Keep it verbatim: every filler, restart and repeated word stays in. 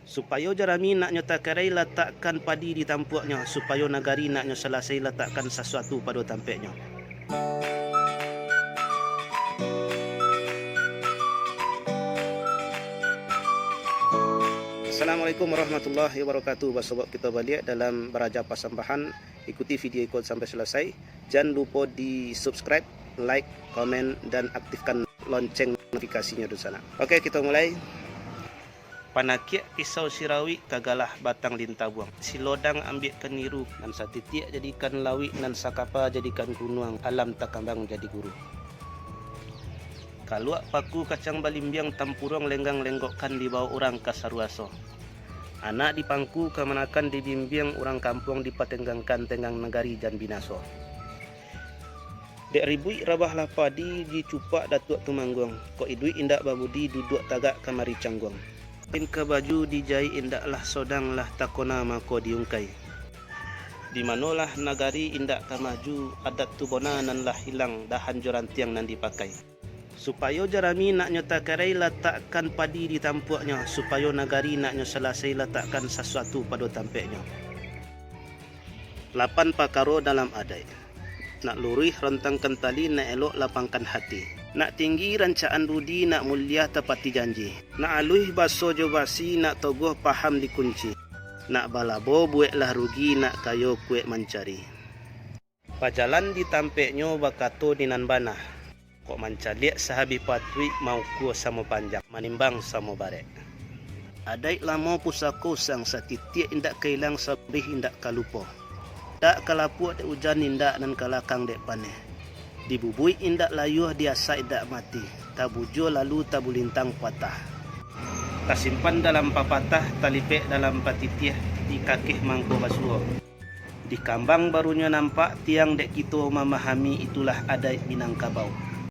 Supayo jarami naknyo takarai, latakkan padi di tampuaknyo, supayo nagari naknyo salasai, latakkan sasuatu pado tampeknyo. Assalamualaikum warahmatullahi wabarakatuh. Basobok kito baliak dalam Baraja Pasambahan. Ikuti video iko sampai salasai. Jan lupo di subscribe, like, komen, dan aktifkan lonceng notifikasinyo dunsanak. Oke, kito mulai. Panakiak pisau sirawik, kagalah batang lintabuang. Silodang ambiak kaniru, nan satitiak jadikan lawik, nan sakapa jadikan gunuang, alam takambang jadi guru. Kaluak paku kacang balimbiang, tampuruang lenggang lenggokkan, dibawo urang ka saruaso. Anak dipangku kamanakan, dibimbiang urang kampuang, dipatenggangkan tenggang nagari jan binaso. Dek ribuik rabahlah padi, dicupak Datuak Tumangguang. Kok iduik indak babudi, duduak tagak kamari cangguang. Kain ka baju dijaik, indaklah sodang lah takona mako diungkai. Di manolah nagari indak ka maju, adat tu bona nan lah hilang, dahan jo rantiang nan dipakai. Supayo jarami naknyo takarai, latakkan padi di tampuaknyo, supayo nagari naknyo salasai, latakkan sasuatu pado tampeknyo. Lapan pakaro dalam adaik. Nak luruih rontangkan tali, nak elok lapangkan hati. Nak tinggi rancaan budi, nak mulia tapati janji. Nak aluih baso jo basi, nak togoh paham dikunci. Nak balabo buweklah rugi, nak kayo kuwaik mancari. Bajalan di tampeknyo, bakato di nan bana. Kok mancaliak sahabih patuik, maukua samo panjang, manimbang samo barek. Adaik lamo pusako usang, satitiak indak ka ilang, sabih indak ka lupo. Indak ka lapuak dek ujan, indak nan ka lakang dek paneh. Dibubuik indak layuah, diasak indak mati, tabujua lalu tabulintang patah. Tasimpan dalam papatah, talipek dalam patitiah, dikakeh mangko basuo. Di kambang barunyo nampak, tiang dek kito mamahami, itulah adaik Minangkabau.